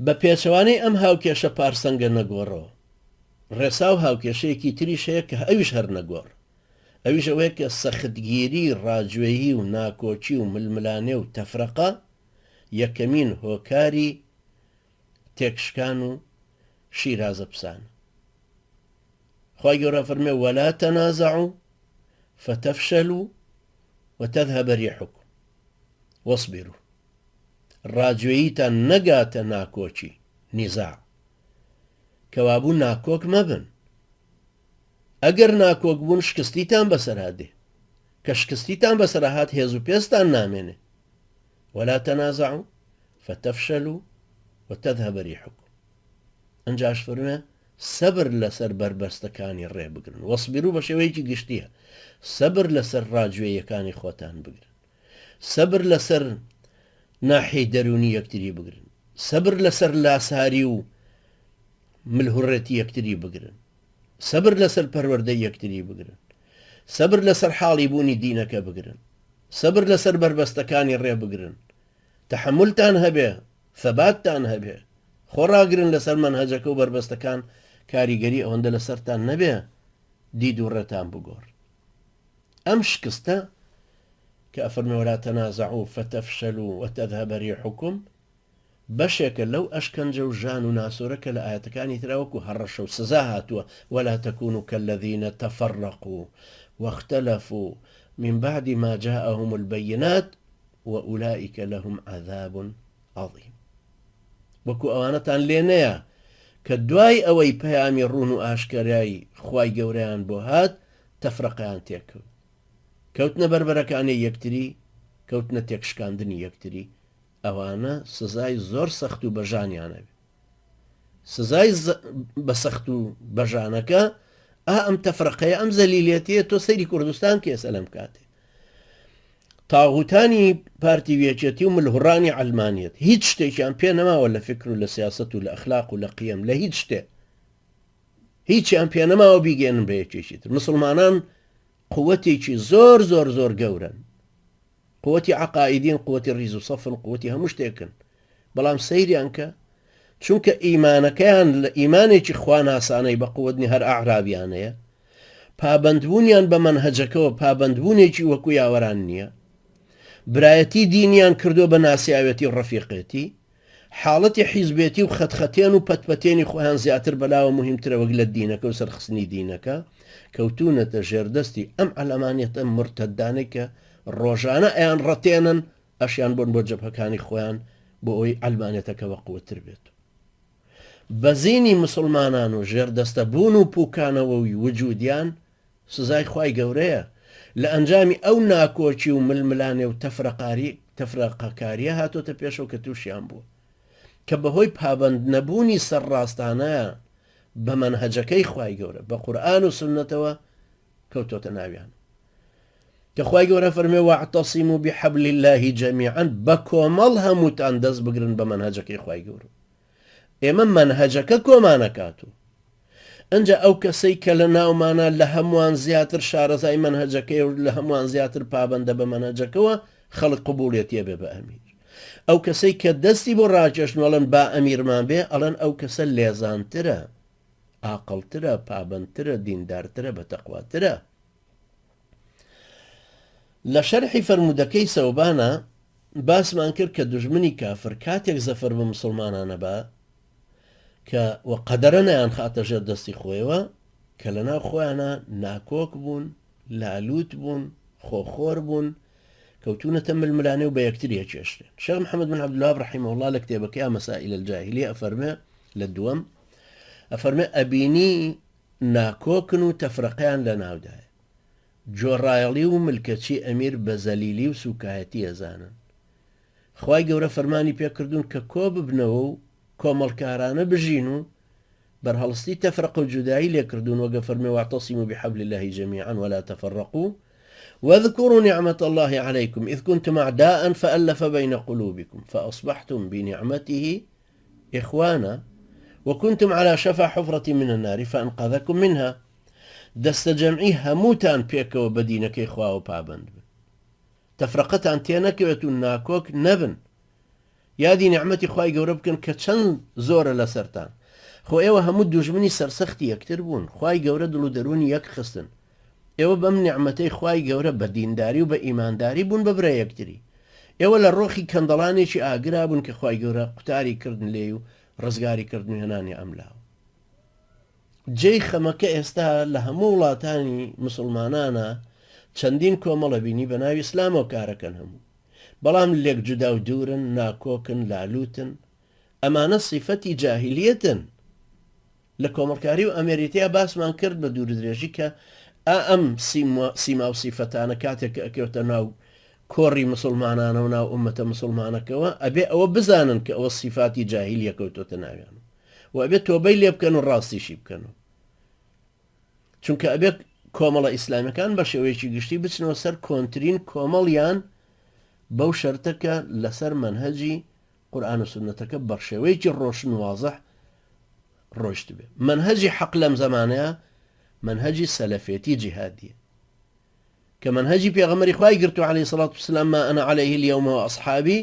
بە پێچەوانەی ئەم هاوکێشە پارسەنگە نەگۆڕەوە، ڕێسا و هاوکێشەیەکی تریش هەیە کە ئەویش هەر نەگۆڕ. ئەویش ئەوەیە کە سەختگیری، ڕاجوێیی و ناکۆکی و ململانێ و تەفرەقە یەکەمین هۆکاری تێکشکان و شیرازە پسانە. خوای گەورە فەرمێ ولا تنازعوا فتفشلوا وتذهب ريحكم واصبروا ڕاجوێییتان نەگاتە ناکۆکی، نیزاع. کەوابوو ناکۆک مەبن. ئەگەر ناکۆک بوون شکستیتان بەسەرا دێ. کە شکستیتان بەسەرا هات هێز و پێستان نامێنێ. ولا تنازعوا فتفشلوا وتذهب ريحكم. ئەنجاش فەرمێ سەبر لەسەر بەربەستەکانی ڕێ بگرن. واصبروا بە شێوەیەکی گشتیە. سەبر لەسەر ڕاجوێیەکانی خۆتان بگرن. سەبر لەسەر ناحیەی دەروونی یەکتری بگرن. سەبر لەسەر لاساری و ملهوڕێتی یەکتری بگرن. سەبر لەسەر پەروەردەی یەکتری بگرن. سەبر لەسەر حاڵی بوونی دینەکە بگرن. سەبر لەسەر بەربەستەکانی ڕێ بگرن. تەحەمولتان هەبێ، ثەباتتان هەبێ. خۆ ڕاگرن لەسەر مەنهەجەکە و بەربەستەکان کاریگەری ئەوەندە لەسەرتان نەبێ دید و ڕێتان بگۆڕ. ئەم شکستە کە ئەفەرمێ ولا تنازعوا فتفشلوا وتذهب ريحكم بەشێکە لەو ئەشکەنجە و ژان و ناسۆرە کە لە ئایەتەکانی ترا وەکو هەڕەشە و سزا هاتووە، ولا تکونوا کالذین تفرقوا واختلفوا من بعد ما جاءهم البینات وئولئک لهم عذاب عظیم. وەکو ئەوانەتان لێ نەیە کە دوای ئەوەی پەیامی ڕوون و ئاشکرای خوای گەورەیان بۆ هات تەفرەقەیان تێکەوت، کەوتنە بەربەرەکانێی یەکتری، کەوتنە تێکشکاندنی یەکتری، ئەوانە سزای زۆر سەخت و بەژانیان ئەبێ. سزای بە سەخت و بەژانەکە ئا ئەم تەفرەقەیە ئەم زەلیلێتیە تۆ سەیری کوردستان کە ئێستا لەم کاتێ تاغوتانی پارتی ویەکێتی و ملهوڕانی عەلمانیەت هیچ شتێکیان پێ نەماوە لە فکر و لە سیاست و لە ئەخلاق و لە قیەم لە هیچ شتێ هیچیان پێ نەماوە بیگەێنن بە یەکێکی تر مسلمانان قوتێکی زۆر زۆر زۆر گەورن قوتی عەقائیدین قوتی ڕیز و سەفن قوتی هەموو شتێکن بەڵام سەیریان کە چونکە ئیمانەکەیان لە ئیمانێکی خواناسانەی بە قوتنی هەر ئەعرابیانەیە پابندبوونیان بە مەنهەجەکەوە پابندبوونێکی وەکو یاوەران نییە برایەتی دینیان کردو بە ناسیاوێتی و ڕەفیقێتی حاڵەتی حیزبێتی و خەتخەتێن و پەتپەتێنی خۆیان زیاتر بەلاوە موهیمترە وەک لە دینەکە و سەرخستنی دینەکە، کەوتوونەتە ژێردەستی ئەم عەلەمانیەتە مورتەدانەی کە ڕۆژانە ئەیان ڕەتێنن ئەشیان بۆن بۆ جەبهەکانی خۆیان بۆ ئەوەی عەلمانیەتەکە بەقوەتر بێت. بەزینی مسوڵمانان و ژێردەستە بوون و پوکانەوەوی وجودیان سزای خوای گەورەیە لە ئەنجامی ئەو ناکۆکی و ململانێ و تەفرەقاری تەفرەقەکاریە هاتۆتە پێشەوە کە توشیان بووە کە بەهۆی پابەند نەبوونی سەرڕاستانەیان بە مەنهەجەکەی خوای گەورە بە قورئان و سوننەتەوە کەوتۆتە ناویان کە خوای گەورە فەرمێ واعتصموا بحبل الله جميعا بە کۆمەڵ هەمووتان دەست بگرن بە مەنهەجەکەی خوای گەورە ئێمە مەنهەجەکە کۆمانەکات و ئەجا ئەو کەسەی کە لە ناومانە لە هەمووان زیاتر شارەزای مەنهەجەکەی و لە هەمووان زیاتر پابەندە بە مەنهەجەکەوە خەڵک قبوڵێتیە بێ بە ئەمیر ئەو کەسەی کە دەستی بۆ ڕاکێشن ئەڵێن با ئەمیرمان بێ ئەڵێن ئەو کەسە لێزانترە ئاقڵترە پابەندترە دیندارترە بە تەقواترە لە شەرحی فەرموودەکەی سەوبانا باسمان کرد کە دوژمنی کافر کاتێک زەفەر بە مسوڵمانان ئەبا کە و قەدەرە نەیانخاتە ژێر دەستی خۆیەوە کە لە ناو خۆیانە ناکۆک بوون لالوت بوون خۆخۆر بوون کەوتونەتە ململانێ و بە یەکتری ئەکێشرێن شێخ محەممەد بن عەبدولوەهاب رحمه الله لە کتێبەکەی مەسائل الجاهلیە ئەفەرمێ لە دووەم ئەفەرمێ ئەبینی ناکۆکن و تەفرەقەیان لە ناودایە. گۆڕایەڵی و ملکەچی ئەمیر بە زەلیلی و سوکایەتی ئەزانن. خوای گەورە فەرمانی پێکردوون کە کۆببنەوە و کۆمەڵکارانە بژین و بەرهەڵستی تەفرەقە و جودایی لێکردوون وەک ئەفەرمێ واعتصموا بحبل اللە جمیعا ولا تفرقوا واذکروا نعمة اللە علیکم اذ کنتم اعداء فألف بین قلوبکم فأصبحتم بنعمته اخوانا وکنتم علی شفا حفرة من النار فانقذکم منها دەستەجەمعی هەمووتان پێکەوە بە دینەکەی خواوە پابەند بن تەفرەقەتان تێنەکەوێت و ناکۆک نەبن. یادی نیعمەتی خوای گەورە بکەن کە چەند زۆرە لەسەرتان. خۆ ئێوە هەموو دوژمنی سەرسەختی یەکتر بوون، خوای گەورە دڵ و دەروونی یەک خستن. ئێوە بەم نیعمەتەی خوای گەورە بە دینداری و بە ئیمانداری بوون بە برای یەکتری. ئێوە لە ڕۆخی کەندەڵانێکی ئاگرا بوون کە خوای گەورە قوتاری کردن لێی و ڕزگاری کردن و هێنانی ئەم لاوە. جێی خەمەکە ئێستا لە هەموو وڵاتانی مسوڵمانانا چەندین کۆمەڵە بینی بە ناوی ئیسلامەوە کارەکەن هەموو بەڵام لێک جودا و دوورن ناکۆکن لالوتن ئەمانە سیفەتی جاهیلیەتن لە کۆمەڵکاری و ئەمێریتیا باسمان کرد بە دوور درێژی کە ئا ئەم سیما و سیفەتانە کاتێک کە ئەکەوتە ناو کۆڕی مسلمانانە و ناو ئومەتە مسلمانەکەوە ئەبێ ئەوە بزانن کە ئەوە سیفاتی جاهیلیە کەوتۆتە ناویان و ئەبێت تۆبەی لێ بکەن و ڕاستیشی بکەن و چونکە ئەبێت کۆمەڵە ئیسلامیەکان بە شێوەیەکی گشتی بچنەوە سەر کۆنترین کۆمەڵیان بەو شەرتە کە لەسەر مەنهەجی قورآن و سوننەتەکە بە شێوەیەکی ڕۆشن و وازح ڕۆشت بێ مەنهەجی حەق لەم زەمانەیە مەنهەجی سەلەفێتی جیهادیە کە مەنهەجی پێغەمبەری خوای گرتوو علیە سڵات وسلام ما انا علیه الیوم و اصحابی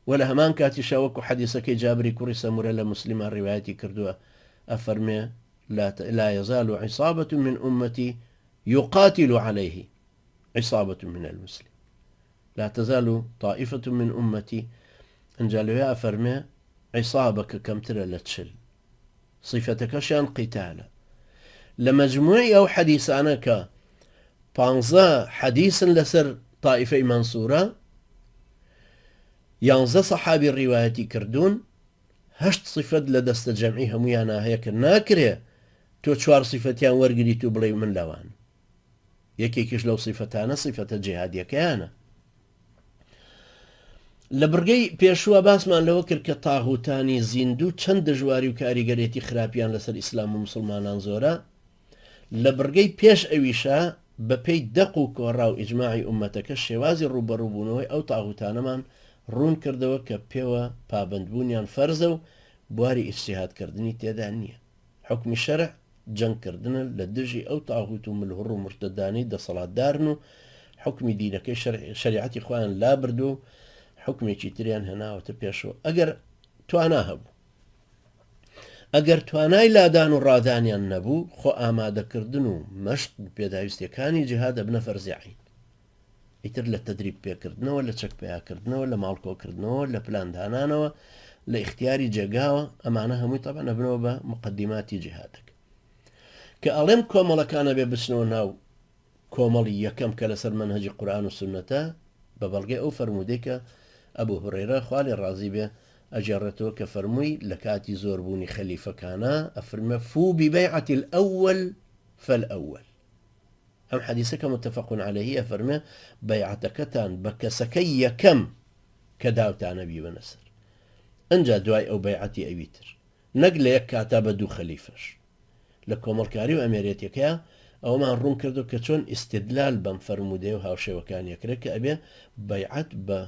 و لە هەمان کاتیشا وەکو حەدیسەکەی جابری کوڕی سەمورە لە مسلمە ڕیوایەتی کردووە ئەفەرمێ لا, لا يزال عصابة من أمتي يقاتل عليه عصابة من المسلم لا تزال طائفة من أمتي ئەنجا لەوێ ئەفەرمێ عصابە کە کەمترە لە چل سیفەتەکەشیان قیتالە. لە مەجموعی ئەو حەدیسانە کە پانزە حەدیسن لەسەر تائیفەی مەنسورە، یانزە سەحابی ڕیوایەتی کردوون، هەشت سیفەت لە دەستە جەمعی هەموویانا هەیە کە ناکرێ تۆ چوار سیفەتیان وەرگریت و بڵێی من لەوان. یەکێکیش لەو سیفەتانە سیفەتە جیهادیەکەیانە. لە بڕگەی پێشووە باسمان لەوە کرد کە تاغوتانی زیندوو چەند دژواری و کاریگەرێتی خراپیان لەسەر ئیسلام و مسلمانان زۆرە لە بڕگەی پێش ئەویشا بەپێی دەق و کۆڕا و ئیجماعی ئومەتەکە شێوازی ڕووبەڕووبوونەوەی ئەو تاغوتانەمان ڕوون کردەوە کە پێوە پابەندبوونیان فەرزە و بواری ئیجتیهادکردنی تێدا نییە. حوکمی شەرع جەنگ کردنە لە دژی ئەو تاغوت و ملهوڕ و مورتەدانەی دەسەڵاتدارن و حوکمی دینەکەی شەریعەتی خۆیان لابردووە و حوکمێکی تریان هێناوەتە پێشەوە ئەگەر توانا هەبوو ئەگەر توانای لادان و ڕادانیان نەبوو خۆ ئامادەکردن و مەشق و پێداویستیەکانی جیهاد ئەبنە فەرزی عەین ئیتر لە تەدریب پێکردنەوە، لە چەک پەیاکردنەوە، لە ماڵ کۆکردنەوە، لە پلان دانانەوە، لە ئیختیاری جێگاوە، ئەمانە هەمووی تەبعەن ئەبنەوە بە موقەدیماتی جیهادەکە. کە ئەڵێم کۆمەڵەکان ئەبێ بچنەوە ناو کۆمەڵی یەکەم کە لەسەر مەنهەجی قورئان و سوننەتە، بە بەڵگەی ئەو فەرموودەی کە ئەبو هورەیرە خوا لێ ڕازی بێ ئەگێڕێتەوە کە فەرمووی لە کاتی زۆربوونی خەلیفەکانا ئەفرمێ فو ببیعة الأول فالأول. ئەم حەدیسە کە متفق علیه ئەفەرمێ بەیعەتەکەتان بە کەسەکەی یەکەم کە داوتانە بیبەنە سەر ئنجا دوای ئەو بەیعەتی ئەوی تر نەک لە یەک کاتا بە دوو خەلیفەش لە کۆمەڵکاری و ئەمێرێتیەکەیا ئەوەمان ڕوون کردو کە چۆن ئیستدلال بەم فەرموودەیە و هاوشێوەکانی ئەکرێت کە ئەبێ بەیعەت بە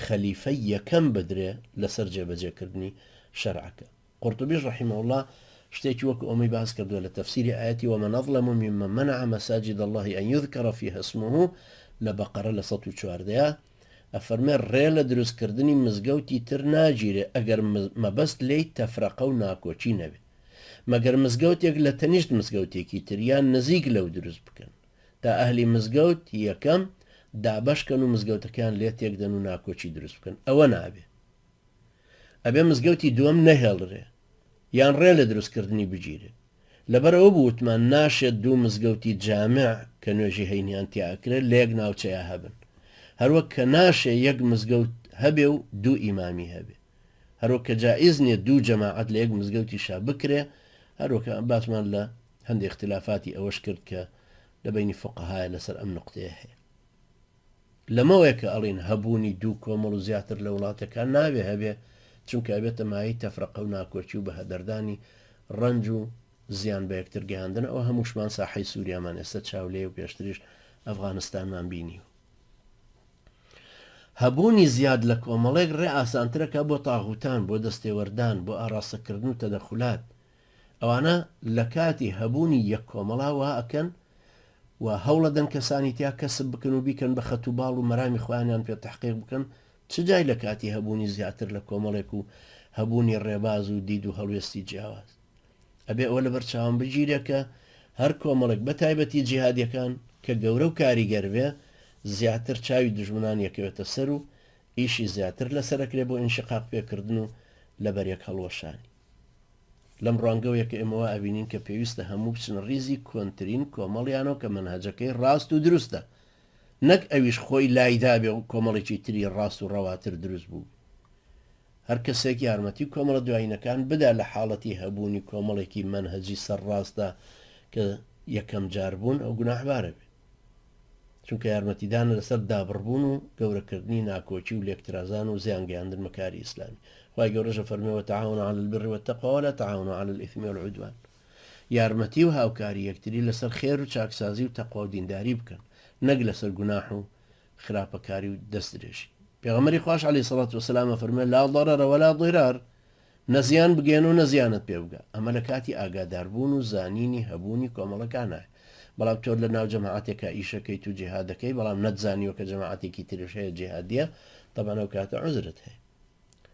خەلیفەی یەکەم بدرێ لەسەر جێبەجێکردنی شەرعەکە. قورتوبیش رحمە اللە شتێکی وەکو ئەمەی باس کردووە لە تەفسیری ئایەتی ومن اظلم ممن منع مساجد اللە ان یذکر فیها اسمه لە بەقەرە لە 114 ئەفەرمێ ڕێ لە دروستکردنی مزگەوتی تر ناگیرێ ئەگەر مەبەست لێی تەفرەقە و ناکۆکی نەبێ مەگەر مزگەوتێک لە تەنیشت مزگەوتێکی تر یان نزیک لەو دروست بکەن تا ئەهلی مزگەوت یەکەم دابەشکەن و مزگەوتەکەیان لێ تێکدەن و ناکۆکی دروست بکەن ئەوە نابێ ئەبێ مزگەوتی دووەم نەهێڵرێ یان ڕێ لە دروستکردنی بگیرێ. لەبەرئەوە بوو وتمان ناشێت دوو مزگەوتی جامع کە نوێژی هەینیان تیا ئەکرێت لە یەک ناوچەیا هەبن. هەروەک کە ناشێ یەک مزگەوت هەبێ و دوو ئیمامی هەبێ. هەروەک کە جائیز نیە دوو جەماعەت لە یەک مزگەوتیشا بکرێ، هەروەک باسمان لە هەندێ ئیختلافاتی ئەوەش کرد کە لە بەینی فوقەهایا لەسەر ئەم نوقتەیە هەیە. لەمەوەیە کە ئەڵێین هەبوونی دوو کۆمەڵ و زیاتر لە وڵاتێکا نابێ هەبێ، چونکە ئەبێتە مایەی تەفرەقە و ناکۆکی و بەهەدەردانی ڕەنج و زیان بە یەکتر گەیاندن، ئەوە هەمووشمان ساحەی سوریامان ئێستا چاو لێیە و پێشتریش ئەفغانستانمان بینیوە. هەبوونی زیاد لە کۆمەڵێک ڕێ ئاسانترەکا بۆ تاغوتان، بۆ دەستێوەردان، بۆ ئاڕاستەکردن و تەدەخولات، ئەوانە لە کاتی هەبوونی یەک کۆمەڵا وا ئەکەن و هەوڵەدەن کەسانی تیا کەسب بکەن و بیکەن بە خەت و باڵ و مەرامی خۆیانیان پێ تەحقیق بکەن. چ جای لە کاتی هەبوونی زیاتر لە کۆمەڵێک و هەبوونی ڕێباز و دید و هەڵوێستی جیاواز. ئەبێ ئەوە لەبەر چاوان بگیرێ کە هەر کۆمەڵێک بە تایبەتی جیهادیەکان کە گەورە و کاریگەر بێ زیاتر چاوی دوژمنان یەکەوێتە سەر و ئیشی زیاتر لەسەر ئەکرێ بۆ ئینشقاق پێکردن و لەبەریەک هەڵوەشانی. لەم ڕوانگەوەیە کە ئێمە وا ئەبینین کە پێویستە هەموو بچنە ڕیزی کۆنترین کۆمەڵیانەوە کە مەنهەجەکەی ڕاست و دروستە نەک ئەویش خۆی لایدابێ و کۆمەڵێکی تری ڕاست و ڕەواتر دروست بوو. هەر کەسێک یارمەتی کۆمەڵە دوایینەکان بدا لە حاڵەتی هەبوونی کۆمەڵێکی مەنهەجی سەرڕاستدا کە یەکەم جار بوون ئەو گوناحبارە بێ. چونکە یارمەتیدانە لەسەر دابڕبوون و گەورەکردنی ناکۆکی و لێکترازان و زیان گەیاندن بە کاری ئیسلامی. خوای گەورەش ئەفەرموێ وتعاونوا علی البر والتقوی ولا تعاونوا علی الاثم والعدوان. یارمەتی و هاوکاری یەکتری لەسەر خێر و چاکسازی و تەقوا و دینداری بکەن نەک لەسەر گوناح و خراپەکاری و دەست درێژی. پێغەمبەری خواش علیە سڵات وسلام ئەفەرموێ لا ضرر ولا ضرار نە زیان بگەیەنە و نە زیانت پێ بگا. ئەمە لە کاتی ئاگاداربوون و زانینی هەبوونی کۆمەڵەکانایە. بەڵام تۆ لە ناو جەماعەتێکا ئیشەکەیت و جیهادەکەی بەڵام نەتزانیوە کە جەماعەتێکی تریش هەیە جیهادیە، تەبعەن ئەو کاتە عوزرت هەیە.